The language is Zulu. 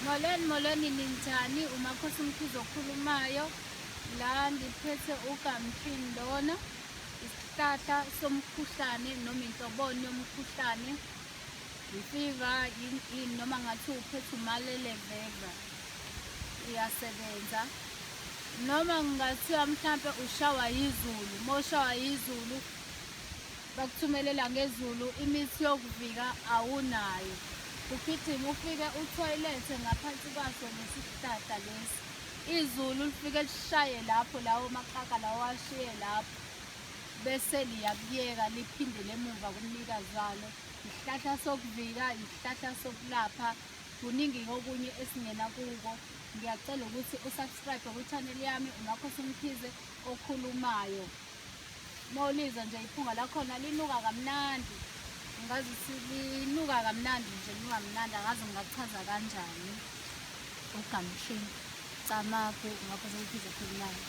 Molweni, molweni, ninjani? Umakhosi Mkhize okhulumayo. La ngiphethe ugamtrini lona, isihlahla somkhuhlane noma inhloboni yomkhuhlane. Ifiva yini noma ngathi uphethe umaleleveva iyasebenza. Noma kungathiwa mhlampe ushawa yizulu, uma ushawa yizulu bakuthumelela ngezulu imithi yokuvika awunayo. Ugijima ufike uthoyilethe ngaphansi kwaso lesi sihlahla lesi. Izulu lifike lishaye lapho lawo makaka lawo ashiye lapho bese liyakuyeka liphindele emuva kumnikazi walo. Isihlahla sokuvika, isihlahla sokulapha, kuningi okunye esingena kuko. Ngiyacela ukuthi usubscribe kwi-channel yami uMakhosi Mkhize okhulumayo. Mawulizwa nje iphunga lakhona linuka kamnandi. Ngazi linuka kamnandi nje linuka kamnandi angazi ngingakuchaza kanjani. Ugamshini. Camagu uMakhosi Mkhize okhulumayo.